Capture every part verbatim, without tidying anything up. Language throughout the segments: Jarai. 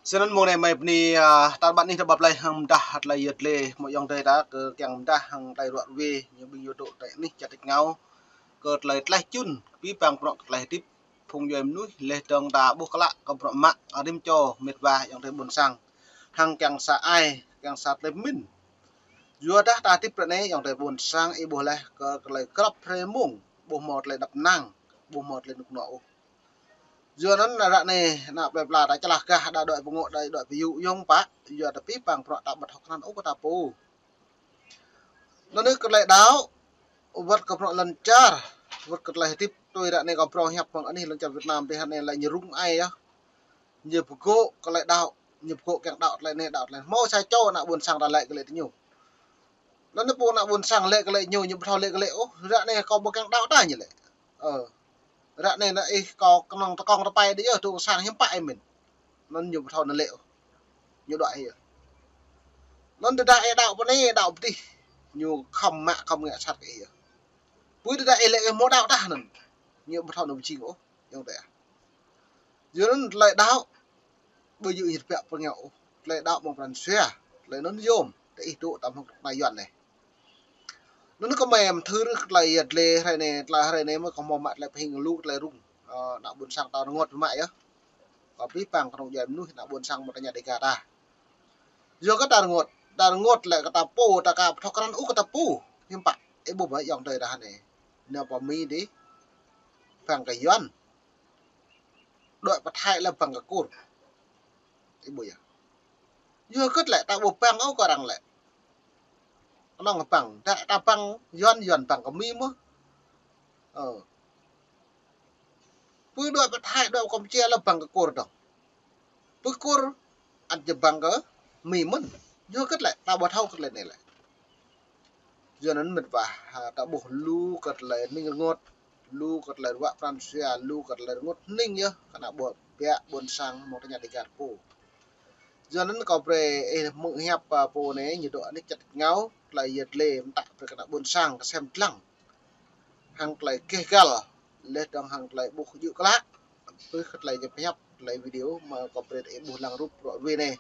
Snăn mông anai mơi bơni, a, tar ƀar anih ta ƀăp lĕ hăng mdah tơlơi yơh lĕ mơ̆ ayŏng adơi ta kơ kiăng mdah hăng tơlơi ruă ruê ñu ƀing ñu dŏ tơ anih čar tač rơngiao kơ tơlơi tlaih čun kơ abih bang bruă kơ tơlơi hơdip phung djuai mơnuih leh dơ̆ng ta ƀuh klă kơ bruă mă rĭm čô mĕt wa ayŏng adơi ƀuôn sang hăng kiăng sa ai kiăng sa tơlơi pơmĭn. Yua dah ta hơdip ră anai ayŏng adơi ƀuôn sang ih ƀuh leh kơ tơlơi grăp hrơi mông ƀu hmâo tơlơi dăp năng, ƀu hmâo tơlơi rơnŭk rơnua ôh. Yua anăn ră anai ană plei pla ta čơlah gah đa đuaĭ pơngŏ đa đuaĭ pơyŭ yŏng pă, yua dah abih bang bruă ta ƀu thâo krăn ôh kơ ta pô. Anăn kơ tơlơi đaŏ, wăt kơ bruă lŏn čar, wăt kơ tơlơi hơdip tui ră anai kơ bruă hiăp mơ̆ng anih lŏn čar Việt Nam bĕ hă anai lĕ ñu rŭng ai yơh. Ñu pơgŏ kơ tơlơi đaŏ, ñu pơgŏ kiăng đaŏ tơlơi anai đaŏ tơlơi anai. Hmâo sa čô ană ƀuôn sang ta lĕ kơ lĕ tơ ñu. Anăn pô ană ƀuôn sang lĕ kơ lĕ ñu, ñu ƀu thâo lĕ kơ lĕ ôh, ră anai kâo ƀu kiăng đaŏ tah ñu lĕ. Ơ. Ră anai ană ih kâo kơnơ̆ng tơkŏng tơpai đĭ yơh, tŭ sang hiư̆m pă ih mĭn. Anăn ñu ƀu thâo anăn lĕ ôh. Ñu đuaĭ ih yơh. Anăn tơdah ih đaŏ pơ anai, đaŏ pơ dih. Ñu khŏm mă khŏm ngă sat kơ ih yơh. Pui tơdah ih lĕ ih hmâo đaŏ tah anăn. Ñu ƀu thâo anăn pơjing ôh, ayŏng adơi. Yua anăn tơlơi đaŏ, ƀu djơ̆ ih tơbiă pơngŏ ôh. Tơlơi đaŏ mơ̆ng pran jua, tơlơi anăn yôm, tơ ih dŏ tăm hŏng kơnuk kơna Yuăn anai. Anăn kơ mơi mthưr tơlơi yơh lĕ hrơi anai, tơlơi hrơi anai mơi kơ hmâo mă tơlơi pơhing lu tơlơi rŭng. Ơ, ană ƀuôn sang ta rơngot mă yơh. Kơ abih bang kơnuk djuai mơnuih ană ƀuôn sang mơ̆ ta ña Dega ta. Yua kơ ta rơngot, ta rơngot lĕ kơ ta pô, ta ka ƀu thâo krăn ôh kơ ta pô. Hiư̆m pă, ih ƀuh ƀă ayŏng adơi ta anai. Nao pơ Mi dih, bang kơ Yuăn. Đuaĭ pơ Thái lĕ bang kơ Kur. Ih ƀuh yơh. Yua kơ lĕ ta ƀu bang ôh kơ arăng lĕ. Anăn bang, ta, ta bang Yuăn, Yuăn bang kơ Mi mơ̆. Ơ. Pui đuaĭ pơ Thái, đuaĭ pơ Kampuchia lĕ bang kơ Kur dơ̆ng. Pui Kur, ăt jing bang kơ Mi mơ̆n. Yua kơ lĕ, ta ƀu thâo kơ tơlơi anai lĕ. Yua anăn mĕt wa, ha, ta ƀuh lu kơ tơlơi hning rơngot, lu kơ tơlơi ruă pran jua, lu kơ tơlơi rơngot hning yơh, kơ ană ƀuôn, biă ƀuôn sang mơ̆ng ta ña Dega ta pô. Yua anăn kâo brơi ih hmư̆ hiăp, a, pô anai, ñu dŏ anih čar tač rơngiao, tơlơi yơh lĕ mtă brơi kơ ană ƀuôn sang, kơ sem dlăng. Hăng tơlơi gêh găl, leh dơ̆ng hăng tơlơi ƀuh djơ̆ klă, brơi kơ tơlơi ñu pơhiăp, tơlơi video, mơ̆ kâo brơi ih ƀuh lăng rup ruă ruê anai.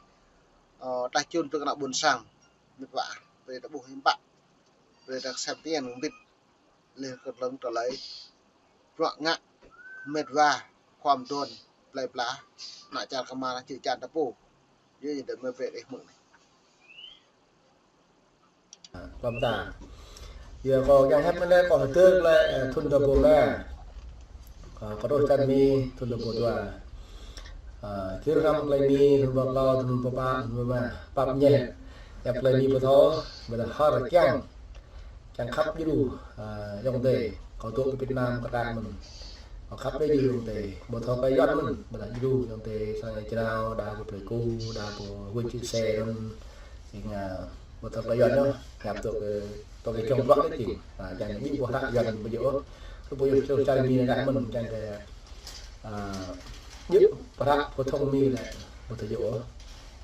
Ơ, tlaih čun brơi kơ ană ƀuôn sang, mĕt wa, brơi ta ƀuh hiư̆m pă, brơi ta sem tian mbĭt. Leh kơ dlăng tơlơi bruă ngă mĕt wa khua mduôn plei pla ană čar kơmar čư̆ čan ta pô. Yua anăn mơi brơi ih hmư̆ anai. Ơ, klam ta. Yua kâo kiăng hiăp anai lĕ kâo hơdơr lĕ, ơ, thŭn dua êbâo rơma. Ơ, kâo truh čar Mi thŭn dua êbâo dua. Ơ, kir hrăm tơlơi Mi thŭn êbâo klâo, thŭn êbâo pă, thŭn êbâo rơma. Pap ñe. Hiăp tơlơi Mi ƀu thâo, ƀu thâo hơr kiăng. Kiăng khăp djru, ơ, ayŏng adơi, kâo dŏ pơ Việt Nam kơ đak mơ̆n. Kâo khăp djru ayŏng adơi, ƀu thâo kơ Yuăn mơ̆n, ƀu thâo djru ayŏng adơi, sang ai jrao, đa pơ Pleiku, đa pơ Huĭ Čư̆ Se mơ̆n. Jing, ơ, ƀu thâo kơ Yuăn yơh, hiăp dŏ kơ, dŏ kơ čŏng bruă lĕ jing. Ơ, jing ñu ƀu hră Yuăn ƀu djơ̆ ôh. Kơ ƀu djơ̆ sang Mi đak mơ̆n, jing kơ, ơ, djơ̆ hră phổ thông Mi lĕ, ƀu thâo djơ̆ ôh.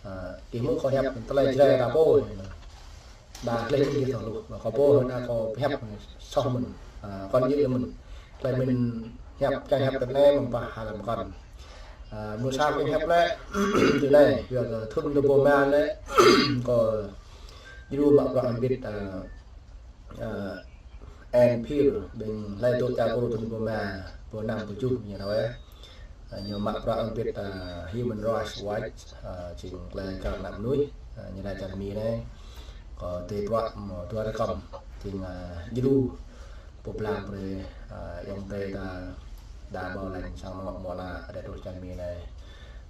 Ơ, kơ hmư̆ kâo hiăp tơlơi Jrai ta pô. Đa tơlơi mĭn kơ thâo lu, kâo pô hơnă kâo pơhiăp soh mơ̆n, ơ, kŏn djơ̆ mơ̆n. Tơlơi mĭn hiăp, kiăng hiăp tơ anai mơ̆ng pă hơnăm kŏn. Ơ, mơ̆ng sa kiăng hiăp lĕ, tơ anai, yua kơ thŭn dua êbâo rơma lĕ, kâo djru mă bruă hơbĭt, ơ, ơ, Ann Pearl, ƀing hlơi dŏ čar Kur thŭn dua êbâo rơma, êbâo năm, êbâo tơjuh ñu thâo, ơ. Ơ, ñu mă bruă hơbĭt, ơ, Human Rights Watch, ơ, jing tơlơi kar ană mơnuih, ơ, ñu laĭ čar Mi anai. Kâo tui bruă mơ̆ dua rơkăm, jing, ơ, djru pơblang brơi, ơ, ayŏng adơi ta đa ƀâo lăng sang mơ̆ mơ̆ ană adai truh čar Mi anai.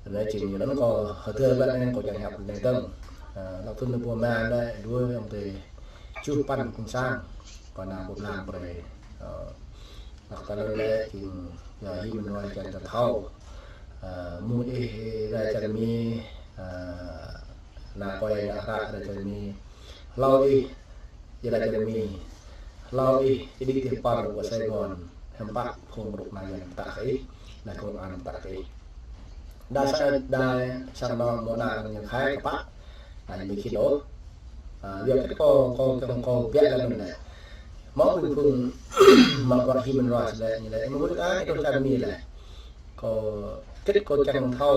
Anai jing ñu anăn kâo hơdơr lĕ anai kâo kiăng hiăp anai dơ̆ng. Ơ, lăp thŭn dua êbâo rơma anai dua ayŏng adơi čuh păn kơ̆ng sang, kâo nao pơblang brơi. Ơ, Lăk tơlơi lĕ jing, ơ, Human Rights Watch ta thâo. Ơ, mơ̆ng ih rai čar Mi, ơ, ană kâo ngă hră rai čar Mi. Hlâo ih, ih rai čar Mi. Hlâo ih, ih đĭ ti păr kơ Sài Gòn. Hiư̆m pă phung rŭk na Yuăn pơtă kơ ih, na công an pơtă kơ ih. Đa sa, đa sang anŏ mơ̆ ană ñu khai kơ pă. Anai ƀu khĭn ôh. Ơ, yua kơ kâo, kâo, kâo, kâo biă lăm anŭn lĕ. Mơ̆ phung, phung mă bruă Human Rights lĕ, ñu lĕ, mơ̆ ƀu djơ̆ ai, truh čar Mi lĕ. Kâo, kơ kâo kiăng thâo,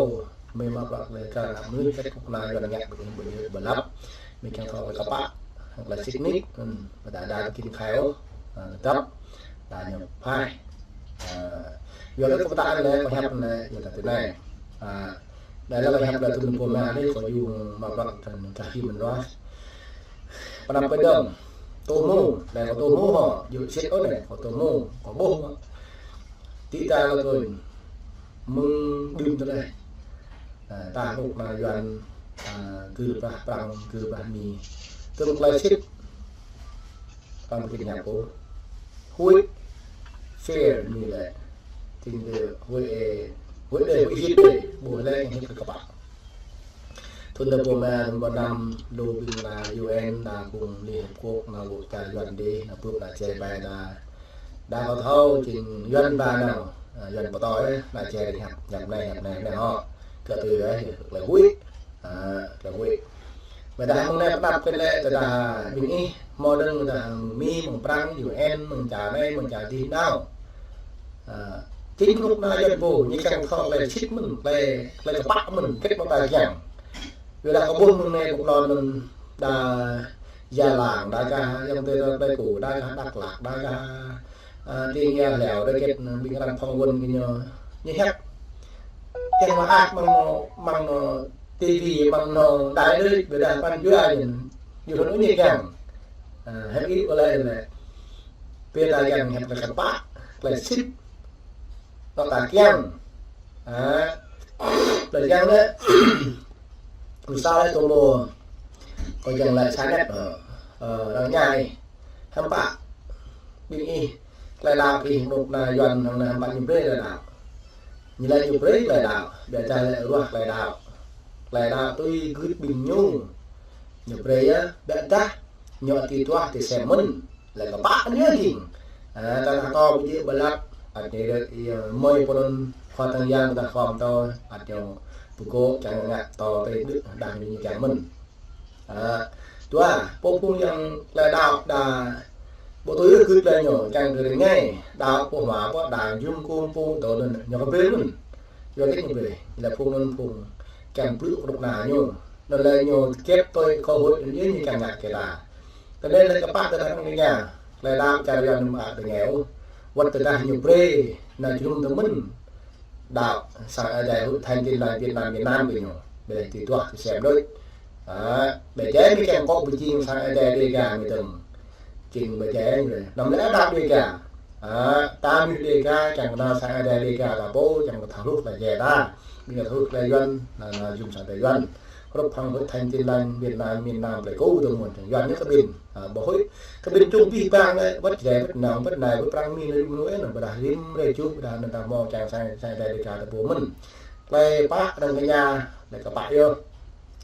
Mơi mă bruă tơlơi kar ană mơnuih, kĕt kơnuk kơna Yuan ngă ƀu ƀu ƀu lăp. Mơi kiăng thâo tơlơi kơpă, tơlơi sĭt nik, hmm, ƀôdah đa tơkin khai ôh, ah, dăp, đa ñu phai. Ah, yua kơ kơ pơtă anai, kâo hiăp anai, yua kơ tui anai. Ah, đa lĕ kâo hiăp lĕ tui anŭn pô mă anai, kâo yua mă bruă tơlơi kar hĭ mơ̆n ruah. Pơnăp pơdơ̆ng, tô hmô, đa kâo tô hmô hŏ, yua sĭt ôh anai, kâo tô hmô, kâo ƀuh hŏ. Ti ta lơ tui mơ̆ng đưm tơlơi. Ah, ta kơnuk kơna Yuan, ah, gơ̆ brah Prăng, gơ̆ brah Mi. Tơm tơlơi sĭt. Prăng pơkĭn hiăp pô. Huĭ, fair, Mi lĕ. Tĭng tơ huĭ, ơ, huĭ đơi, huĭ hĭt đơi. Ƀu lĕ ñu hĭt kơ kơpă. Thun tơ pô mă, thun pô năm, lu ƀing đa U N, đa kung Liên Hiệp Quốc, nao ƀu čar Yuan đih, nao bưp đa čai ƀai đa. Đa kâo thâo, jing Yuan ba nao, ah, Yuan pơtô, eh, đa čai hiăp, hiăp anai, hiăp anai, anai hŏ. Kơ tui, eh, tơlơi huĭ. Ah, tơlơi huĭ. Ƀôdah mơ̆ng anai pơnăp kơ lĕ, tơdah ƀing ih, mơ̆ng dơ̆ng, tơdah Mi, mơ̆ng Prăng, U N, mơ̆ng čar anai, mơ̆ng čar đih nao. Ah, jing kơnuk kơna Yuan pô, ñu kiăng thâo tơlơi sĭt mơ̆n, tơlơi, tơlơi kơpă mơ̆n, kĕt mơ̆ ta kiăng. Yua dah kơ ƀuh mơ̆ng anai ƀu klon anŭn đa Gia Lai, đa gah Yang Tê, đa Pleiku, đa gah Dak Lak, đa gah, ah, Tring Ia Leo, đa kĕt ƀing arăng phỏng vấn kơ ñu, ñu hiăp. Kiăng mă ăt mơ̆ng anŭn, mơ̆ng anŭn T V, mơ̆ng anŭn đài đơi, ƀôdah pran jua ñu, ñu hơnŭn ñu kiăng. Ah, hiăp ih ƀu lĕ lĕ. Ƀôdah kiăng hiăp tơlơi kơpă, tơlơi sĭt. Tơlơi ta kiăng. Ah, tơlơi kiăng lĕ. Mơsai lĕ tô hmô, kâo kiăng lĕ sa net, ơ, ơ, arăng ñai. Hiư̆m pă ƀing ih, tơlơi đaŏ ih kơnuk kơna Yuan hăng anai hiư̆m pă ñu brơi tơlơi đaŏ. Ñu lĕ ñu brơi tơlơi đaŏ, ƀiă dah lĕ ruah tơlơi đaŏ. Tơlơi đaŏ tui gưt ƀing ñu. Ñu brơi yơh, ƀiă dah ñu ăt tui duah tui sem mơ̆n. Lĕ kơpă anai jing. Ah, ta ta kâo ƀu djơ̆ ƀu lăp, ăt ñu rơ̆, ih, mơi pơnun khua tơ̆ng yang ta khom tơ, ăt ñu pơgô̆ čang ngă tơ tơlơi đưh đah ñu kiăng mơ̆n. Ah, dua, pô phung yang tơlơi đaŏ đa, ƀu tui ư gưt tơlơi ñu, čang kơ rơngai, đaŏ pô hmua pô đa jum kum pô tơ anŭn, ñu kơ brơi mơ̆n. Yua kơ ñu brơi, lĕ phung anŭn phung, kiăng blŭ kơnuk kơna ñu, anŭn lĕ ñu kĕt tui kơ hŭt ñu ñu kiăng ngă kơ ta. Tơlơi lĕ kơpă tơdah arăng tơña, tơlơi đaŏ čar Yuan ñu mă tơña ôh. Wơ̆t tơdah ñu brơi, nao jơnum tơmơ̆n. Đaŏ, sang Ơi Adai Hội Thánh Tin Lành Việt Nam, Việt Nam kơ ñu. Ƀiă dah tui duah tui sem đôč. Ah, ƀiă dah mơi kiăng kơ pơjing sang Ơi Adai Dega mơi tơ̆ng. Jing ƀiă dah ñu. Anăm lĕ đaŏ Dega. Ah, ta mơi Dega, kiăng kơ nao sang Ơi Adai Dega ta pô, kiăng kơ thâo hluh tơlơi jĕ ta. Ƀing ta thâo hluh tơlơi Yuan, nao, nao jum sang tơlơi Yuan. Hrup hăng Hội Thánh Tin Lành Việt Nam, miền Nam, Pleiku tơ mơ̆n, Yuan ñu kơ ƀing. Ah, ƀu huĭ. Kơ ƀing chung bih bang lĕ, wơ̆t Jrai, wơ̆t Nong, wơ̆t Nai, wơ̆t Prăng, Mi, lĕ, mơnuih, anŭn ƀôdah rĭm rai čuh, ƀôdah anŭn ta hmâo čang sang, sang Ơi Adai Dega ta pô mơ̆n. Tơlơi kơpă anŭn kơ ñu, tơlơi kơpă yơh.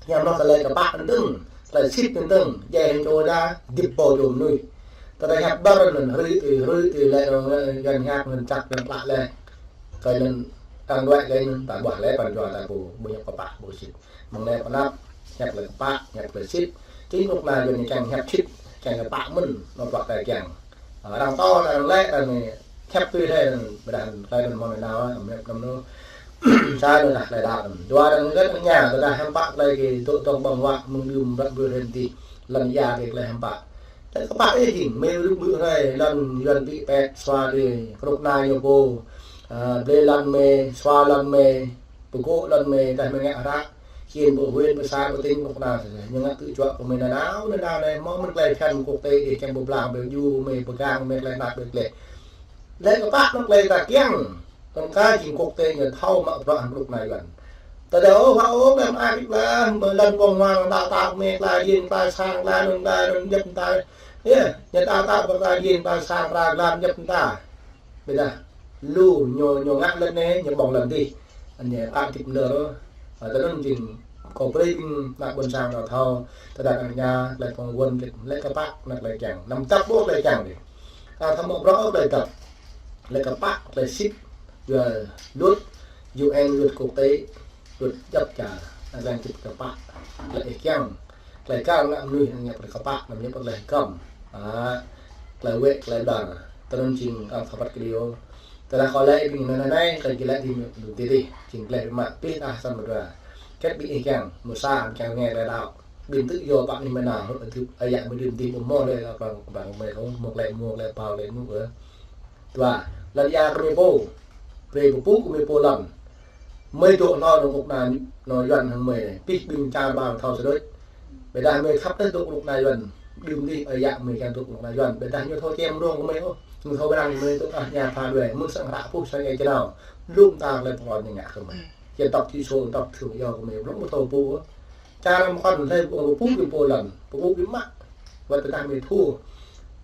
Ñu mă tơlơi kơpă anŭn dơ̆ng, tơlơi sĭt anŭn dơ̆ng, jai hăng čô đa, dĭp pô čô mơnuih. Tơdah hiăp ƀar anŭn, hrơi tui, hrơi tui lĕ, anŭn, anŭn, anŭn hiăp anŭn čăk anŭn klă lĕ. Kơ anŭn, tang đuaĭ lĕ anŭn, ta ƀuah lĕ pran jua ta pô, ƀu hiăp kơpă, ƀu sĭt. Mơ̆ng anai pơnăp, hiăp tơlơi kơpă, hiăp tơlơi sĭt. Jing kơnuk kơna Yuan ñu kiăng hiăp sĭt, kiăng kơpă mơ̆n, anŭn bruă ta kiăng. Ah, arăng tŏ, arăng lĕ, arăng anai, hiăp tui lĕ, arăng, ƀôdah, tơlơi anŭn mơ̆ng anai nao, arăng hiăp anŭn nao. Sa anŭn dah tơlơi đaŏ anŭn. Dua arăng gơ̆t arăng tơña, tơdah hiư̆m pă tơlơi kơ dŏ dŏng ƀơ̆ng huă mơ̆ng đưm ƀrăt ƀu rơ̆n tih, lŏn ia kơ tơlơi hiư̆m pă. Tơlơi kơpă ih jing, mơi rŭ ƀu hrơi, lŏn Yuan pĭ pĕt, sua đơi, kơnuk kơna ñu pô, ah, blơi lŏn mơi, sua lŏn mơi, pơgô̆ lŏn mơi, tơdah mơi ngă hră, hiên pơ huyện, pơ xã, pơ tỉnh, kơnuk kơna, ñu ngă tŭ juă pơ mơi nanao, nanao anai, mơ̆ng mơi tơlơi phiăn quốc tế, ih kiăng pơblang, ƀu djơ̆, mơi pơgang, mơi tơlơi năp, ƀu tơlơi. Lĕ kơpă anŭn tơlơi ta kiăng, tơl kơ jing quốc tế ñu thâo mă bruă hăng kơnuk kơna Yuan. Tơdah ôh, hă ôh, mơi mă ƀiă lah, mơi lŏn ƀơ̆ng huă, đaŏ ta mơi tơlơi yên, tơlơi sang, tơlơi anŭn, tơlơi anŭn, djŏp ta. Yơh, ñu đaŏ ta pơ tơlơi yên, tơlơi sang, tơlơi lăm, djŏp ta. Ƀôdah, lu ñu, ñu ngă lŏn anai, ñu ƀơ̆ng lŏn dih. Anai, ta dĭp nơ̆r. Ah, tơl anŭn jing, kâo brơi ƀing ană ƀôn sang ta thâo, tơdah arăng tơña, tơlơi phỏng vấn, tơlơi kơpă, anŭn tơlơi kiăng. Anăm dăp ƀu tơlơi kiăng dih. Ta thâo mă bruă ƀu tơlơi dăp. Tơlơi kơpă, tơlơi sĭt, yua luật, U N luật quốc tế, luật djŏp čar, arăng čih kơpă, tơlơi ih kiăng. Tơlơi kar ană mơnuih ñu pơkă kơpă, anăm ñu pơkă tơlơi hơkăm. Ah, tơlơi wĕ, tơlơi ƀlŏr. Tơl anŭn jing arăng thâo păt kơ điều. Tơdah kâo lĕ ƀing anai anai, tơlơi gih lĕ ƀing anŭn tih tih. Jing tơlơi mă pih ah sang mơdua. Khĕt ƀing ih kiăng, mơ̆ sa kiăng ngă tơlơi đaŏ. Ƀing tŭ yua pă nih mơ̆ nao, hơdip, ơi yă mơ̆ đưm đĭ ƀu hmâo lĕ, kơ ƀing mơi kâo, hmâo tơlơi, hmâo tơlơi pao tơlơi nu ơ. Dua, lŏn ia kơ mơi pô. Brơi pơpŭ kơ mơi pô lŏn. Mơi dŏ hlâo dŏ kơnuk kơna, nao Yuan hăng mơi anai. Pih ƀing čar ƀar thâo sơđuč. Ƀiădah mơi khăp tơl dŏ kơnuk kơna Yuan. Đưm đĭ ơi yă mơi kiăng dŏ kơnuk kơna Yuan. Ƀiădah ñu thâo čem rông kơ mơi ôh. Ñu thâo brăng kơ mơi dŏ ah ña pha đuaĭ. Mơ̆ng sang hră puh sang ia čơnao. Lŏm ta tơlơi pơkŏn ñu ngă kơ mơi. Čen tŏk či sô, tŏk thưm yua kơ mơi. Blŏng ƀu thâo pô ôh. Čar mơkŏn lĕ pơpŭ, pơpŭ kơ pô lŏn, pơpŭ kơ mă. Wơ̆t tơdah mơi thâo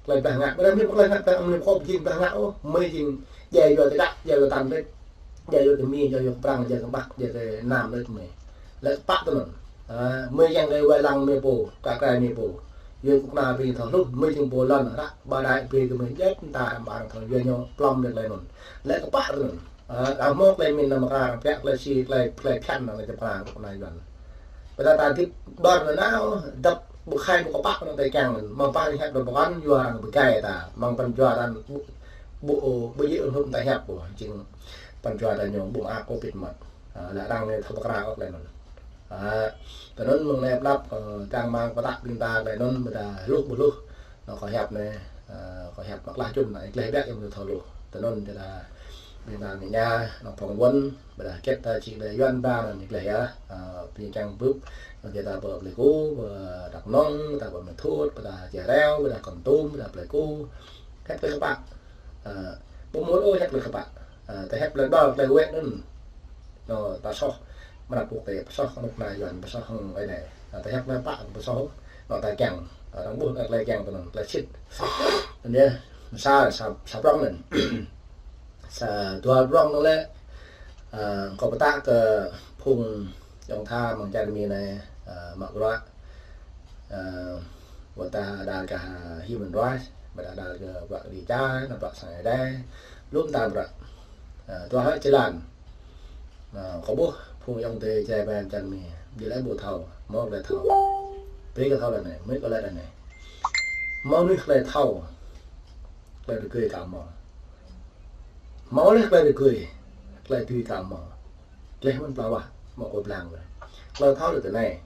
tơlơi ƀah ngă. Ƀiădah mơi pơklaih ngă, tơdah mơi khŏm jing ƀah ngă ôh. Mơi jing djai yua tơdă, djai yua tăn đĕč. Djai yua tơmi, djai yua kơ prăng, djai kơ ƀăk, djai kơ nam đĕč mơi. Lĕ kơpă tui anŭn. A, mơi jing djai wai lăng mơi pô, kơ krai mơi pô. Yua kơnuk kơna ƀing thâo hluh, mơi jing pô lŏn, ră, ƀa đai brơi kơ mơi djai ta, răm ƀa răm thâo, yua ñu plŏm đĕč tơlơi anŭn. Lĕ kơpă tui anŭn. A, ră hmâo tơlơi min lăm kra, ră piă tơlơi si, tơlơi, tơlơi phiăn, tơlơi čơprang, kơnuk kơna Yuan. Ƀiădah ta hơdip ƀơi anai nao, dăp ƀu khai ƀu kơpă anŭn ta kiăng, mơ̆ng pă hiăp dŏ pơkŏn, yua arăng pơgai ta, mơ̆ng pran jua arăng ƀu, ƀu, ƀu djơ̆ hlŭn ta hiăp ƀu, jing pran jua ta ñu ƀu ak ôh pit măt. A, lĕ arăng anai thâo pơkra ôh tơlơi anŭn. A, tui anŭn mơ̆ng anai pơđăp, ơ, čang rơmang pơtă ƀing ta tơlơi anŭn, ƀiădah hluh ƀu hluh. Nao kơ hiăp anai, ơ, kơ hiăp mă klah čun anai, gleh biă yơh mơ̆ thâo hluh. Tui anŭn ƀiădah ƀing ta anai ñu, nao phỏng vấn, ƀiădah khĕt ta či lĕ Yuan ba anai gleh yơh, ơ, ƀing čang bưp, nao ƀiădah pơ Pleiku, pơ Dak Nông, ƀiădah pơ Mê Thuôt, ƀiădah Jai Reo, ƀiădah Kon Tum, ƀiădah Pleiku. Khĕt tơlơi kơpă. Ơ, ƀu hmâo ôh khĕt tơlơi kơpă. Ơ, tơlơi hiăp tơlơi đaŏ tơlơi wĕ anŭn. Nao ta soh, mơnăp pŭk tê, pơsoh kơnuk kơna Yuan, pơsoh hăng ơi anai. Ơ, tơlơi hiăp tơlơi pă, pơsoh, nao ta kiăng. Ơ, arăng ƀuh tơlơi kiăng tui anŭn, tơlơi sĭt. Anŭn yơh, sa, sa, sa prŏng anŭn. Sa dua prŏng anŭn lĕ, ơ, kâo pơtă kơ phung ayŏng tha mơ̆ng čar Mi anai, ơ, mă bruă. Ơ, wơ̆t ta đaŏ kơ human rights, ƀiădah đaŏ kơ bruă kơđi čar, kơ bruă sang Ơi Adai, lŏm ta bruă. Ơ, dua hơ̆ jơlan. Ơ, kâo ƀuh phung ayŏng adơi Jrai ƀing čar Mi, ƀiădah ƀu thâo, hmâo tơlơi thâo. Brơi kơ thâo tơlơi anai, mơ̆ kơ tơlơi anai. Hmâo mơnuih tơlơi thâo, tơlơi rơgơi ka hmâo. Hmâo lĕ tơlơi rơgơi, tơlơi dưi ka hmâo. Tơlơi mơ̆n pla wah, hmâo kơ blang lĕ. Tơlơi thâo lĕ tui anai.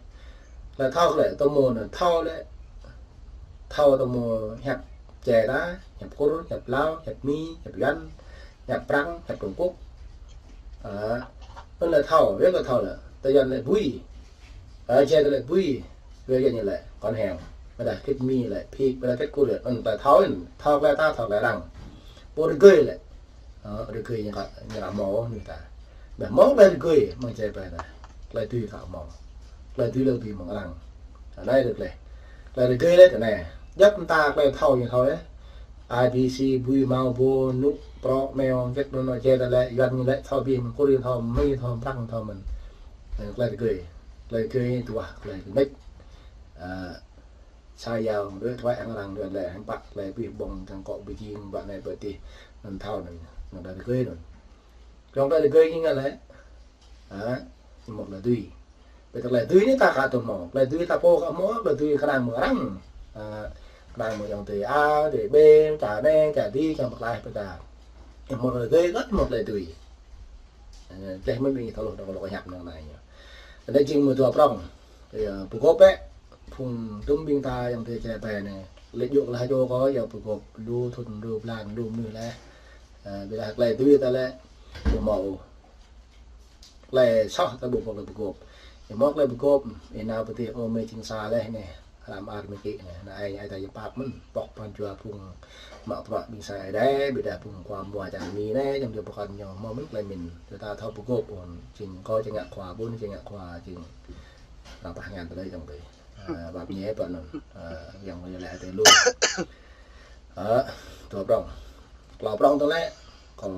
Tơlơi thâo lĕ, tơmô anŭn thâo lĕ. Thâo tơmô hiăp Jrai ta, hiăp Kur, hiăp Lao, hiăp Mi, hiăp Yuan, hiăp Prăng, hiăp Trung Quốc. A, anŭn lĕ thâo, wĕ kơ thâo lĕ. Tơ Yuan lĕ bui. A, Jrai ta lĕ bui. Wĕ Yuan ñu lĕ, kon heo. Ƀiădah khĕt Mi lĕ, phik, ƀiădah khĕt Kur lĕ. Anŭn tơlơi thâo anŭn, thâo tơlơi ta, thâo tơlơi arăng. Pô rơgơi lĕ. Ơ, rơgơi ñu ka, ñu ka hmâo ôh mơnuih ta. Ƀiădah hmâo tơlơi rơgơi, mơ̆ng Jrai ƀing ta. Tơlơi dưi ka hmâo. Tơlơi dưi lĕ dưi mơ̆ng arăng. Anai rơgơi. Tơlơi rơgơi lĕ tui anai. Djŏp mơta tơlơi thâo ñu thâo yơh. A B C, bui, hmâo, ƀô, nŭ, prŏ, meo, khĕt anŭn anŭn Jrai ta lĕ, Yuan ñu lĕ, thâo ƀing, Kur ñu thâo, Mi thâo, Prăng thâo mơ̆n. Anai tơlơi rơgơi. Tơlơi rơgơi tuah, tơlơi rơgơi. Ơ, sa yao, đuaĭ tuai hăng arăng đuaĭ lĕ, hăng pă tơlơi ƀih ƀong, kăng kŏ ƀu jing, ƀă anai ƀă adih, anŭn thâo anŭn, anŭn tơlơi rơgơi anŭn. Trong tơlơi rơgơi ñu ngă lĕ. Hă? Ñu hmâo tơlơi dưi. Ƀiădah tơlơi dưi anai ta ka tŭ hmâo. Tơlơi dưi ta pô ka hmâo, tơlơi dưi kơnang mơ̆ng arăng. Hă? Kơnang mơ̆ng ayŏng adơi A, adơi B, čar anai, čar adih, čar pơklaih ƀiădah. Ñu hmâo tơlơi rơgơi, kơ hmâo tơlơi dưi. Ơ, tơlơi mơ̆n ƀing thâo hluh, dŏ kơ lŏ kơ hiăp anŭn anai ñu. Anai jing mơ̆ dua prŏng. Yơh, pơgop ĕ, phung tŭm ƀing ta ayŏng adơi Jrai ƀing anai. Lĕ djơ̆ kơ lah djơ̆ kơ, yơh pơgop, lu thŭn, lu blan, lu mơnuih lĕ. Ơ, ƀiădah tơlơi dưi ta lĕ, ƀu hmâo. Tơlơi soh ta ƀu hmâo tơlơi pơgop. Yơh hmâo tơlơi pơgop, ih nao pơtih ơ mơi jing sa lĕ anai. Hrăm ar mơi kĭ anai. Anai ai, ai ta yơh pap mơ̆n, pŏk pran jua phung mă bruă ƀing sang Ơi Adai, ƀiădah phung khua mua čar Mi anai, ayŏng adơi pơkŏn ñu hmâo mơ̆n tơlơi min. Tơdah ta thâo pơgop, ôn, jing kâo či ngă khua, ƀun či ngă khua, jing Ră pah ngăn tơlơi ayŏng adơi. Ơ, ƀap ñe ƀă anŭn. Ơ, ayŏng adơi lĕ tơlơi lu. Ơ, dua prŏng. Klâo prŏng tơlơi. Kâo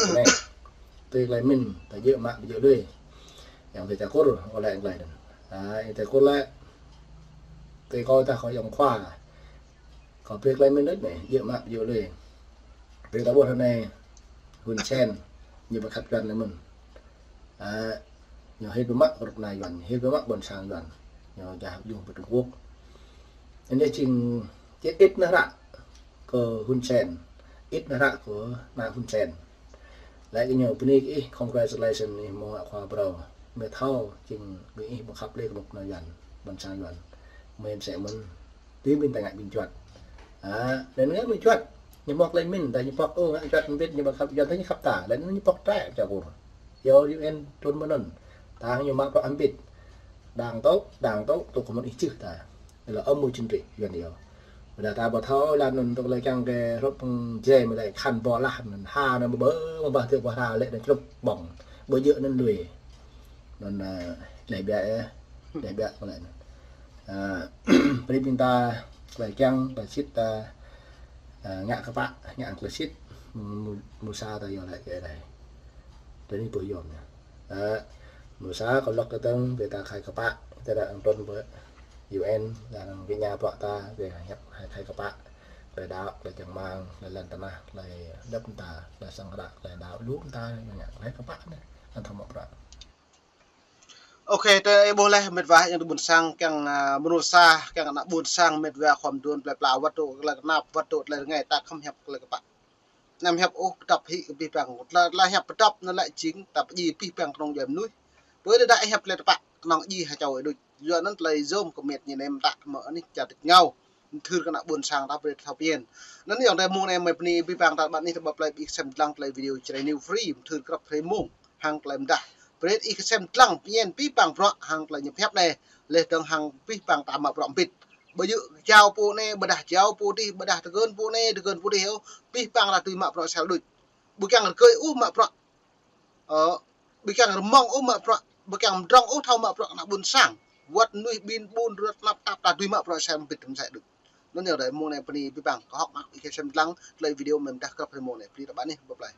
anai. Tui tơlơi min, ta djơ̆ mă, djơ̆ lui. Ayŏng adơi čar Kur, ôh lĕ tơlơi anŭn. Ơ, ayŏng adơi Kur lĕ. Tui kâo ta kâo ayŏng khua. Kâo brơi tơlơi min đôč anai, djơ̆ mă, djơ̆ lui. Brơi ta ƀuh anai, Hun Sen, ñu ƀu khăp Yuan lĕ mơ̆n. Ơ, ñu hil biă mă kơ kơnuk kơna Yuan, hil biă mă ƀôn sang Yuan. Ñu čah jung pơ Trung Quốc. Anai jing, jing ĭt nao hră kơ Hun Sen, ĭt nao hră kơ ană Hun Sen. Lĕ kơ ñu bơni kơ ih, congratulations ih hmâo ană khua phrâo. Mơi thâo, jing mơi ih ƀu khăp lĕ kơnuk kơna Yuan, ƀôn sang Yuan. Mơi mơsĕ mơ̆n, tui ƀing ta ngă ƀing juăt. A, anŭn ngă ƀing juăt. Ñu mŏk lĕ mĭn, ta ñu pŏk, ơ, ngă juăt mbĭt, ñu ƀu khăp Yuan, ta ñu khăp ta. Lĕ ñu pŏk trĕ, čar kơ. Yua U N trŭn mơ̆n anŭn. Ta ñu mă pŏk mbĭt. Đang tŏ, đang tŏ, tŏ kơ mơ̆n ih čih ta. Lĕ ơ mui čin rih, Yuan yua. Ƀôdah ta ƀu thâo, lĕ anŭn tŏ lĕ kiăng kơ hrup pơjĕ mơi lĕ khăn ƀô̆ lah, anŭn ha anŭn ƀơ, ƀơ mơbah tơ ƀô̆ ha lĕ anŭn črŭp ƀơ̆ng. Ƀu djơ̆ anŭn lui. Anŭn, ơ, lĕ biă, ơ, lĕ biă mơi lĕ anŭn. Ơ, brơi ƀing ta, tơlơi kiăng, tơlơi sĭt ta, ơ, ngă kơpă, ngă tơlơi sĭt, mơ̆, mơ̆ sa ta yua lĕ kơ anai. Tơ anai ƀu yôm anai. Ơ, mơ̆ sa kơ lŏk kơ tơ̆ng, brơi ta khai kơpă, ta đa ang trŭn ƀơi U N, đa ang kơ ñu bruă ta, brơi khai, khai, khai kơpă. Tơlơi đaŏ, tơlơi čang rơmang, tơlơi lŏn tơnah, tơlơi hơdip ta, tơlơi sang hră, tơlơi đaŏ, lu ta, ngă, khai kơpă anai, anŭn thâo mă bruă. Ôkê, tơ ih ƀuh lĕ, mĕt wa yang tơ ƀôn sang, kiăng, a, mơnuih sa, kiăng ană ƀôn sang, mĕt wa khŏm đun plơi pla wơ̆t tŭ, tơlơi kơnap, wơ̆t tŭ, tơlơi rơngai, ta khŏm hiăp tơlơi kơpă. Anăm hiăp ôh pơdŏp hĭ kơ abih bang. Tơlơi, tơlơi hiăp pơdŏp anŭn lĕ jing, ta pơdjai abih bang kơnung djuai mơnuih. Ƀơi lĕ đa hiăp tơlơi tơpă, kơnơ̆ng djai ha čô ih đôč. Yua anŭn tơlơi Zoom kơ mĕt ñu nem ta mơ̆ anih čar tĭt ngao. Mơthưr kơ ană ƀôn sang ta brơi thâo phiăn. Anŭn yơh tơ mông anai mơi bơni abih bang ta ƀă anih ta ƀă plơi ƀing sem dlăng tơlơi video Jrai New Free, mơthưr krăp hrơi mông hăng tơlơi mơdah. Brơi ih kơ sem dlăng phiăn abih bang bruă hăng tơlơi ñu pơhiăp anai. Lĕ dơ̆ng hăng abih bang ta mă bruă mbĭt. Ƀu djơ̆ jao pô anai, ƀôdah jao pô adih, ƀôdah tơgơ̆n pô anai, tơgơ̆n pô adih ôh. Abih bang ta tui mă bruă sel đôč. Ƀu kiăng rơgơi ôh mă bruă. Ơ, ƀu kiăng rơmông ôh mă bruă, ƀu kiăng mdrŏng ôh thâo mă bruă kơ ană ƀôn sang. Wơ̆t mơnuih ƀing ƀun rơ̆t tơnap tap ta tui mă bruă sem mbĭt tơm sai đôč. Anŭn yơh tơ mông anai bơni abih bang, kơ hŏk mă ih kơ sem dlăng, tơlơi video mơi mơdah krăp hrơi mông anai, bơni ta ƀă anih, bye bye.